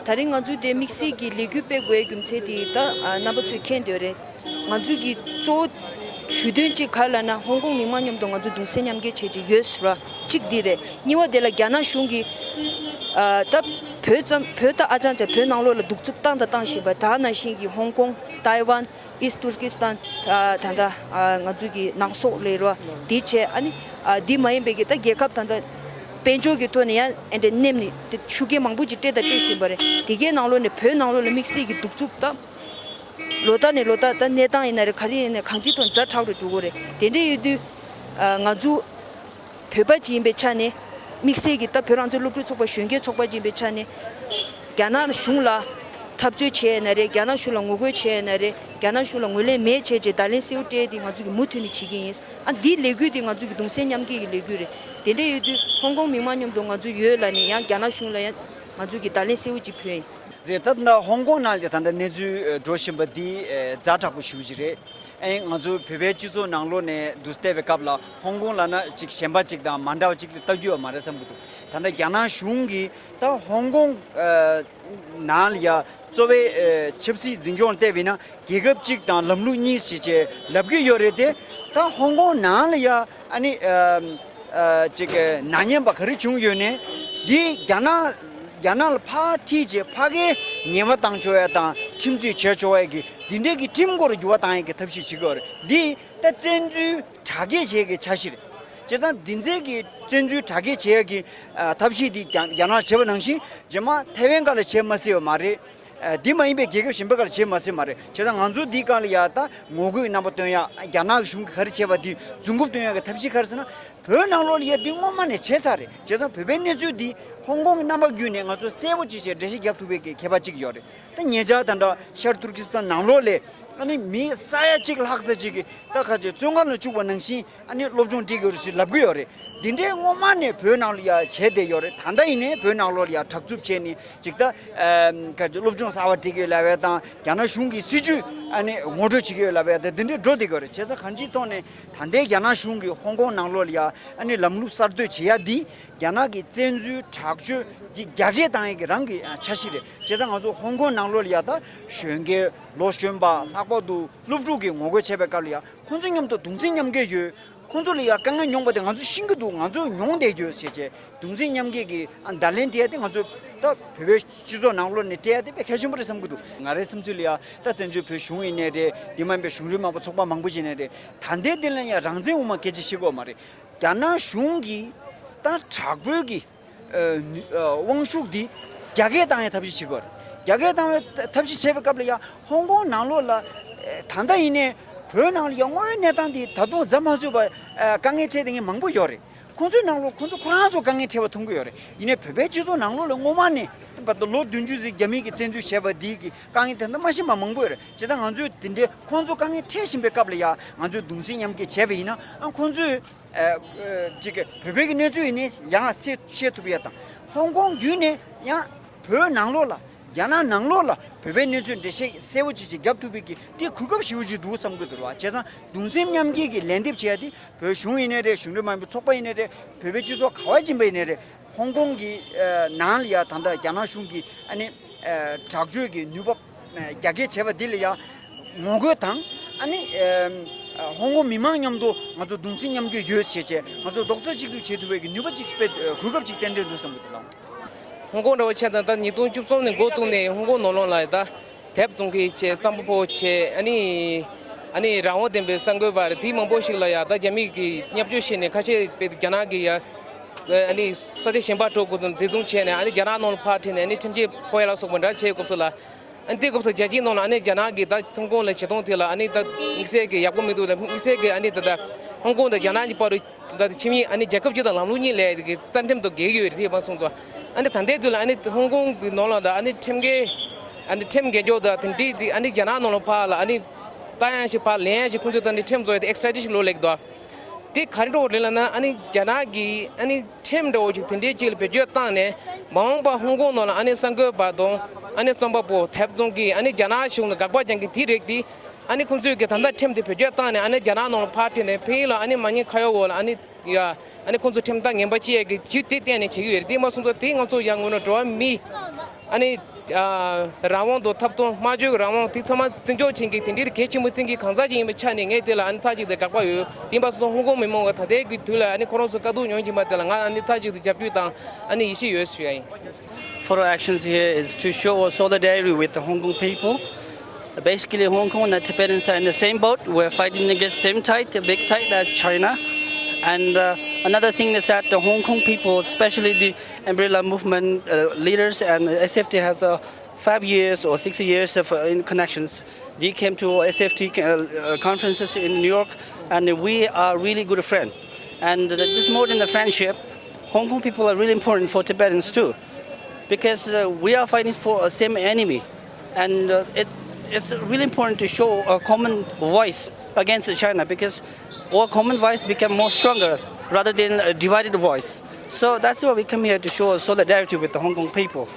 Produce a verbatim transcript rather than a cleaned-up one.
ད་རིང་ང་ཚོས་དེ་དམིགས་བསལ་གྱི་ལས་འགུལ་སྤེལ་དགོས་རྒྱུ་མཚན་དེ་ད་ཨ་རྣམ་པ་ཚོས་མཁྱེན་བསྡད་ཡོད་རེད། ང་ཚོས་ཀྱི་གཙོ་བོ་ཞུ་དོན་གཅིག་ག་རེ་ལབ་ན། ཧོང་ཀོང་མི་མང་མཉམ་དུ་ང་ཚོ་གདུང་སེམས་མཉམ་སྐྱེད་བྱེད་ཀྱི་ཡོད་ཟེར་བ་གཅིག་འདི་རེད། གཉིས་པ་དེ་ལ་རྒྱ་ནག་གཞུང་གིས་ཨ་ད་བོད་ཙམ་བོད་ད་ཨ་ཅང་ཅང་བོད་ནང་ལོགས་ལ་གདུག་རྩུབ་བཏང་དང་བཏང་བཞིན་པ། ད་ནང་བཞིན་གྱི་ཧོང་ཀོང་། ཏའེ་ཝན། ཨིསྟ་ཏུར་ཀི་སི་ཐན། ད་ད་ལྟ་ང་ཚོ་གི་ནང་སོག་ལབ་རོ། དེ་བྱས། ཨ་ནི་འདི་མ་ཡིན་པའི་གི་ད་རྒྱལ་ཁབ་ད་ལྟ་དཔལ་འབྱོར་གྱི་ཐོག་ནས་ཡང་ཨེ་འདྲ་མནན་ནས་དེ་ཤུགས་རྐྱེན་མང་པོ་ཅིག་སྤྲད་དང་སྤྲད་བཞིན་པ་རེད། དེ་གའི་ནང་ལོགས་ནས་བོད་ནང་ལོགས་ལ་དམིགས་བསལ་གྱི་གདུག་རྩུབ་ད་ལོ་ལྟར་ནས་ལོ་ལྟར་ད་གནས་སྟངས་ཡིན་ན་རེད། ག་རེ་ཡིན་ན་གང་ཅིའི་ཐོག་ཛ་དྲག་རུ་འགྲོ་གི་རེད། དེ་འདྲ་ཡོད་དུས་ང་ཚོ་བོད་པ་ཅིག་ཡིན་པའི་ཆ་ནས། དམིགས་བསལ་གྱི་ད་བོད་རང་བཙན་སློབ་ཕྲུག་ཚོགས་པ་གཞོན་སྐྱེས་ཚོགས་པ་ཅིག་ཡིན་པའི་ཆ་ནས། རྒྱ་ནག་གཞུང་ལ་འཐབ་རྩོད་བྱས་ཡིན་ན་རེད། རྒྱ་ནག་གཞུང་ལ་ངོ་རྒོལ་བྱས་ཡིན་ན་རེད། རྒྱ་ནག་གཞུང་ལ་ངོས་ལེན་མེད་བྱས་བྱས་བརྡ་ལན་གསལ་བོ་སྤྲད་དེ་ང་ཚོ་གི་མུ་མཐུད་ནས་བྱེད་ཀྱི་ཡིན། ཨ་འདིའི་ལས་འགུལ་དེ་ང་ཚོ་གི་གདུང་སེམས་མཉམ་སྐྱེད་ཀྱི་ལས་འགུལ་རེད། དེ་འདྲ་ཡོད་དུས་ཧོང་ཀོང་མི་མང་མཉམ་དུ་ང་ཚོ་ཡོད་ལབ་ནས་ཡང་རྒྱ་ནག་གཞུང་ལ་ཡང་ང་ཚོ་གི་བརྡ་ལན་གསལ་བོ་ཅིག་ཕུལ་ཡིན། རེད། ད་ད་ཧོང་ཀོང་ནང་ལ་ད་ལྟ་གནས་ཚུལ་འགྲོ་བཞིན་པ་འདི་ཛ་དྲག་པོ་ཞེ་པོ་ཅིག་རེད། ཨེ་ང་ཚོ་བོད་པའི་སྤྱི་ཚོགས་ནང་ལོགས་ནས་འདུག་བལྟས་པའི་སྐབས་ལ་ཧོང་ཀོང་ལབ་ན་ཅིག་གཞན་པ་ཅིག་དང་མ་འདྲ་བ་ཅིག་ལ་ལྟ་རྒྱུ་ཡོད་མ་རེད་བསམ་གྱི་འདུག་ད་ལྟ་རྒྱ་ནག་གཞུང་གིས་ད་ཧོང་ཀོང་ནང་ལ་ཡ་གཙོ་བའི་ཆབ་སྲིད་འཛིན་སྐྱོང་བལྟས་པ་ཡིན་ན་རྒྱལ་ཁབ་གཅིག་དང་ལམ་ལུགས་གཉིས་ཞེས་བྱས་ལབ་ཀྱི་ཡོད་རེད་དེ། ད་ཧོང་ཀོང་ནང་ལ་ཡ་ཨ་ནི་ཅིག་ནག་ཉེས་པ་ག་རེ་བྱུང་ཡོད་ནས་འདི་རྒྱ་ནག་རྒྱ་ནག་ལ་ཕར་ཁྲིད་བྱས་ཕ་གིར་ཉེས་པ་བཏང་ཆོག་ཡ་དང་ཁྲིམས་རྩོད་བྱས་ཆོག་ཡ་གི་འདི་འདྲའི་གི་ཁྲིམས་སྐོར་འགྱུར་བ་བཏང་ཡ་གི་ཐབས་ཤེས་བྱེད་ཀྱི་ཡོད་རེད། འདི་ད་བཙན་འཛུལ་དྲག་སྐྱེད་བྱེད་ཀྱི་འཆར་གཞི་རེད། བྱས་ཙང་འདི་ཚོའི་གི་བཙན་འཛུལ་དྲག་སྐྱེད་བྱེད་ཡ་གི་ཨ་ཐབས་ཤེས་འདི་རྒྱ་རྒྱ་ནག་བྱས་པ་ནང་བཞིན་རྗེས་མ་ཐའེ་ཝན་སྒང་ལ་བྱས་མ་སྲིད་པ་མ་རེད། ཨ་འདི་མ་ཡིན་པའི་རྒྱལ་ཁབ་གཞན་པ་སྒང་ལ་བྱས་མ་སྲིད་པ་མ་རེད། བྱས་ཙང་ང་ཚོ་འདི་སྒང་ལ་ཡ་ད་ངོ་རྒོལ་གྱི་རྣམ་པ་སྟོན་ཡ། རྒྱ་ནག་གི་གཞུང་གིས་ག་རེ་བྱས་པ་འདི་རྫུན་རྐུབ་སྟོན་ཡ་གི་ཐབས་ཤེས་ག་རེ་ཟེར་ན། བོད་ནང་ལོགས་ལ་ཡ་འདི་སྔོན་མ་ནས་བྱས་ཚར་རེད། བྱས་ཙང་བོད་པའི་གནས་ཚུལ་འདི་ཧོང་ཀོང་གི་རྣམ་པ་བརྒྱུད་ནས་ང་ཚོ་གསལ་པོ་ཅིག་བྱས་འགྲེལ་བཤད་རྒྱབ་ཐུབ་པའི་གི་ཁྱད་པར་ཅིག་ཡོད་རེད། ད་ཉེ་ཆར་ད་ལྟ་ཤར་ཏུར་ཀི་སི་ཐན་ནང་ལོགས་ལ་ཨ་ནི་མི་ས་ཡ་གཅིག་ལྷག་ཙམ་ཅིག་གིས་ད་ཁ་ཅིག་བཙོན་ཁང་ལ་བཅུག་པ་ནང་བཞིན་ཨ་ནི་སློབ་སྦྱོང་སྤྲད་ཀྱི་ཡོད་རེད་ཟེར་ལབ་ཀྱི་ཡོད་རེད། འདི་འདྲའི་སྔོན་མ་ནས་བོད་ནང་ལ་ཡ་བྱས་བསྡད་ཡོད་རེད། ད་ལྟ་ཡིན་ནའི་བོད་ནང་ལོགས་ལ་ཡ་དྲག་རྩུབ་བྱས་ནས་ཅིག་ད་ཁ་ཅིག་སློབ་སྦྱོང་གསར་པ་སྤྲད་ཀྱི་ཡོད་ལབ་ཡ་དང་རྒྱ་ནག་གཞུང་གི་སྲིད་ཇུས་ཨ་ནི་ངོ་སྤྲོད་བྱེད་ཀྱི་ཡོད་ལབ་ཡ་དང་འདི་འདྲའི་འགྲོ་བསྡད་ཀྱི་ཡོད་རེད། བྱས་ཙང་གང་ཅིའི་ཐོག་ནས། ད་ལྟའི་རྒྱ་ནག་གཞུང་གིས་ཧོང་ཀོང་ནང་ལོགས་ལ་ཡ་ཨ་ནི་ལམ་ལུགས་གསར་གཏོད་བྱེད་ཡ་འདི་རྒྱ་ནག་གི་བཙན་འཛུལ་དྲག་སྤྱོད་ཀྱི་རྒྱ་སྐྱེད་བཏང་ཡ་གི་རང་གི་འཆར་གཞི་རེད། བྱས་ཙང་ང་ཚོ་ཧོང་ཀོང་ནང་ལོགས་ལ་ཡ་ད་གཞོན་སྐྱེས་ལོ་གཞོན་པ་ལྷག་པར་དུ་སློབ་ཕྲུག་གིས་ངོ་རྒོལ་བྱས་པའི་སྐབས་ལ་ཡ་ཁོང་ཚོ་མཉམ་དུ་གདུང་སེམས་མཉམ་སྐྱེད་ཡོད། ཁོང་ཚོ་ལ་ཡ་དཀའ་ངལ་མྱོང་པ་དེ་ང་ཚོ་ཤེས་ཀྱི་འདུག་ང་ཚོ་མྱོང་བསྡད་ཡོད་ཟེར་བྱས་གདུང་སེམས་མཉམ་སྐྱེད་ཀྱི་ཨ་བརྡ་ལན་སྤྲད་ཡ་དེ་ང་ཚོ་ད་བོད་པའི་སྤྱི་ཚོགས་ནང་ལོགས་ནས་སྤྲད་ཡ་དེ་དཔེ་གལ་ཆེན་པོ་རེད་བསམ་གྱི་འདུག་ང་རའི་བསམ་ཚུལ་ལ་ཡ་ད་བཙན་བྱོལ་བོད་གཞུང་ཡིན་ནའི་རེད། འདི་མ་ཡིན་པའི་གཞུང་འབྲེལ་མ་ཡིན་པ་ཚོགས་པ་མང་པོ་ཞིག་ཡིན་ནའི་རེད། ད་ལྟའི་འདི་ལ་ཡང་རང་བཙན་དབུ་མ་སྐད་ཆ་བཤད་ཀྱི་ཡོད་མ་རེད། རྒྱ་ནག་གཞུང་གིས་ད་དྲག་པོའི་གི་ཨ་ནུ་ཨ་དབང་ཤུགས་འདི་རྒྱ་སྐྱེད་བཏང་ཡའི་ཐབས་ཤེས་བྱེད་ཀྱི་ཡོད་རེད། རྒྱ་སྐྱེད་བཏང་བའི་ཐབས་ཤེས་བྱེད་པའི་སྐབས་ལ་ཡང་ཧོང་ཀོང་ནང་ལོགས་ལ་ཨ་ད་ལྟ་ཡིན་ནའི་བོད་ནང་ལ་ཡང་དངོས་ཡོད་གནས་སྟངས་འདི་ད་དུང་རྫ་མ་ཚུད་པ་ཨ་དཀའ་ངལ་འཕྲད་བསྡད་མཁན་མང་པོ་ཡོད་རེད། ཁོང་ཚོའི་ནང་ལོགས་ཁོང་ཚོ་ཁོ་རང་ཚོ་དཀའ་ངལ་འཕྲད་པ་མཐོང་གི་ཡོད་རེད། ཡིན་ནའི་བོད་པའི་སྤྱི་ཚོགས་ནང་ལོགས་ལ་སྔོན་མ་ནས་བར་དུ་ལོ་བདུན་ཅུ་ཙམ་རྒྱ་མི་གིས་བཙན་འཛུལ་བྱས་པ་འདི་གི་དཀའ་ངལ་དེ་འདྲ་མ་ཤེས་པ་མང་པོ་ཡོད་རེད། བྱས་ཙང་ང་ཚོས་དེ་འདྲའི་ཁོང་ཚོ་དཀའ་ངལ་འཕྲད་བཞིན་པའི་སྐབས་ལ་ཡང་ང་ཚོས་གདུང་སེམས་མཉམ་སྐྱེད་བྱས་པ་ཡིན་ན་ཨ་ཁོང་ཚོས་ཨ་ཅིག་བོད་པའི་གི་གནས་ཚུལ་ཡིན་ནའི་ཡང་ཤེས་ཤེས་ཐུབ་ཡ་དང་ཧོང་ཀོང་བརྒྱུད་ནས་ཡང་བོད་ནང་ལོགས་ལ་རྒྱ་ནག་ནང་ལོགས་ལ་བོད་པའི་གནས་ཚུལ་འགྲེལ་བཤད་གསལ་པོ་ཅིག་ཅིག་རྒྱབ་ཐུབ་པའི་གི་དེ་གོ་སྐབས་ཞེ་པོ་ཅིག་འདུག་བསམ་གྱི་འདུག་ར། བྱས་ཙང་གདུང་སེམས་མཉམ་སྐྱེད་ཀྱི་ལན་འདེབས་བྱེད་ཡ་དེ་བོད་གཞུང་ཡིན་ནའི་རེད། གཞུང་འབྲེལ་མ་ཡིན་པའི་ཚོགས་པ་ཡིན་ནའི་རེད། བོད་པའི་སྤྱི་ཚོགས་ག་བ་ཡིན་པ་ཡིན་ནའི་རེད། ཧོང་ཀོང་གི་ཨ་ནང་ལ་ཡ་ད་ལྟ་རྒྱ་ནག་གཞུང་གིས་ཨ་ནི་ཨ་དྲག་སྤྱོད་ཀྱི་ནུས་པ་ཨ་རྒྱ་སྐྱེད་བྱས་པ་འདི་ལ་ཡ་ངོ་རྒོལ་དང་ཨ་ནི་ཨ་ཧོང་ཀོང་མི་མང་མཉམ་དུ་ང་ཚོ་གདུང་སེམས་མཉམ་སྐྱེད་ཡོད་བྱས་བྱས་ང་ཚོ་རྡོག་རྩ་གཅིག་སྒྲིལ་བྱེད་ཐུབ་པའི་གི་ནུས་པ་གཅིག་སྤེལ་ཨ་གོ་སྐབས་གཅིག་ཏན་ཏན་འདུག་བསམ་གྱི་འདུག་ལགས། ཧོང་ཀོང་འདྲ་བོ་ཆ་ཚང་ད་ཉིས་སྟོང་བཅུ་གསུམ་ནས་འགོ་བཙུགས་ནས་ཧོང་ཀོང་ནང་ལོགས་ལ་ད་དེབ་བཙོང་མཁན་བྱས། རྩམ་པ་ཕོ་བྱས། ཨ་ནི་ཨ་ནི་རང་དབང་ལྡན་པའི་གསར་འགོད་པ་རེད། དེ་མང་པོ་ཞིག་ལ་ཡ་ད་རྒྱ་མི་གིས་བརྙས་བཅོས་བྱས་ནས་ཁ་ཤས་དཔེ་རྒྱ་ནག་གི་ཡ་ཨ་ནི་ས་ཆ་གཞན་པ་འགྲོ་དགོས་ཚུལ་འཛིན་བཟུང་བྱས་ནས་ཨ་ནི་རྒྱ་ནག་ནང་ལ་ཕར་ཁྲིད་ནས་ཨ་ནི་ཁྲིམས་ཆད་ཕོག་ཡ་ལ་སོགས་པ་འདྲ་བྱས་སྐབས་སུ་ལ། ཨ་ནི་དེ་སྐབས་སུ་རྒྱལ་སྤྱིའི་ནང་ལ་ཨ་ནི་རྒྱ་ནག་གིས་ད་ཧོང་ཀོང་ལ་བྱེད་སྟངས་དེ་ལ་ཨ་ནི་ད་དམིགས་བསལ་གྱི་ཡག་པོ་མི་འདུག་ལ། དམིགས་བསལ་གྱི་ཨ་ནི་ད་ལྟ་ཧོང་ཀོང་དང་རྒྱ་ནག་གཉིས་བར་དུ་ད་ལྟ་ཆིངས་ཡིག་ཨ་ནི་རྒྱལ་ཁབ་གཅིག་དང་ལམ་ལུགས་གཉིས་ལས་ཀྱི་རྩ་ཁྲིམས་དང་འགལ་གྱི་ཡོད་རེད། དེ་ཡིན་པ་སོང་ཙང་ཨ་ནི་ད་ལྟའི་དུས་ལ་ཨ་ནི་ཧོང་ཀོང་གི་ནང་ལ་ད་ཨ་ནི་ཁྲིམས་འགལ་ཨ་ནི་ཁྲིམས་འགལ་འཇོག་དང་དེ་འདྲའི་ཨ་ནི་རྒྱ་ནག་ནང་ལ་ཕར་ལ་ཨ་ནི་ལྟ་ཡང་ཞིག་ཕར་ལེན་ཡང་ཞིག་ཁོང་ཚོས་ད་ནི་ཁྲིམས་བཟོ་ཡ་དེ་ཨེག་སི་ཊྲ་ཌི་ཤན་ལོ་ལེགས་འདུག་དེ་ག་རེ་འགྲོ་རེད་ལབ་ན། ཨ་ནི་རྒྱ་ནག་གིས་ཨ་ནི་ཁྲིམས་འདྲ་བོ་ཞིག་དེ་འདྲའི་ཅིག་ལ་བེད་སྤྱོད་བཏང་ནས་མ་འོངས་པ་ཧོང་ཀོང་ནང་ལ་ཨ་ནི་གསར་འགོད་པ་དང་ཨ་ནི་རྩོམ་པ་པོ་དེབ་བཙོང་མཁན་ཨ་ནི་རྒྱ་ནག་གཞུང་ལ་དགག་པ་རྒྱག་མཁན་དེ་རིགས་དེ་ཨ་ནི་ཁོང་ཚོས་ཀྱི་ད་ལྟ་ཁྲིམས་དེ་བེད་སྤྱོད་བཏང་ནས་ཨ་ནི་རྒྱ་ནག་ནང་ལ་ཕར་ཁྲིད་ནས་ཕ་གི་ལ་ཨ་ནི་མ་ཉེས་ཁ་གཡོག་འོག་ལ་ཨ་ནི་ཡ་ཨ་ནི་ཁོང་ཚོ་ཁྲིམས་ཐག་ངན་པ་བཅད་ཡས་ཀྱི་ཇུས་དེ་གཏན་ནས་བྱེད་ཀྱི་ཡོད་རེད། དེ་མ་སོང་ཙང་དེ་ང་ཚོ་ཡང་ངོས་ནས་འགྲོ་བ་མི་ཨ་ནི་ ཨ་རང་དབང་དང་ཐོབ་ཐང་། སྨྲ་བརྗོད་ཀྱི་རང་དབང་དེ་ཚང་མ་བརྩི་འཇོག་བྱེད་མཁན་དེ་འདྲའི་གལ་ཆེན་པོ་བརྩི་མཁན་གང་ཟག་ཅིག་ཡིན་པའི་ཆ་ནས་ངས་དེ་ལ་ཨ་ནི་མཐའ་གཅིག་ཏུ་དགག་པ་ཡོད། དེ་ཡིན་པ་སོང་ཙང་ཧོང་ཀོང་མི་མང་གི་ད་ལྟའི་གི་དུས་ལ་ཨ་ནི་ཁོ་རང་ཚོ་དཀའ་སྡུག་མྱོང་བཞིན་པ་དེ་ལ་ང་ཨ་ནི་མཐའ་གཅིག་ཏུ་རྒྱབ་སྐྱོར་དང་ཨ་ནི་ཡིད་ཆེས་ཡོད་ཞུ་ཡ་ཡིན། For our actions here is to show our solidarity with the Hong Kong people. Basically, Hong Kong and the Tibetans are in the same boat. We're fighting against same tide, a big tide, that's China. And uh, another thing is that the Hong Kong people, especially the Umbrella Movement uh, leaders and S F T has uh, five years or six years of uh, in connections. They came to S F T uh, uh, conferences in New York, and we are really good friends. And uh, this more than a friendship, Hong Kong people are really important for Tibetans too, because uh, we are fighting for a same enemy, and uh, it, it's really important to show a common voice against China, because our common voice become more stronger rather than a divided voice. So that's why we come here to show solidarity with the Hong Kong people.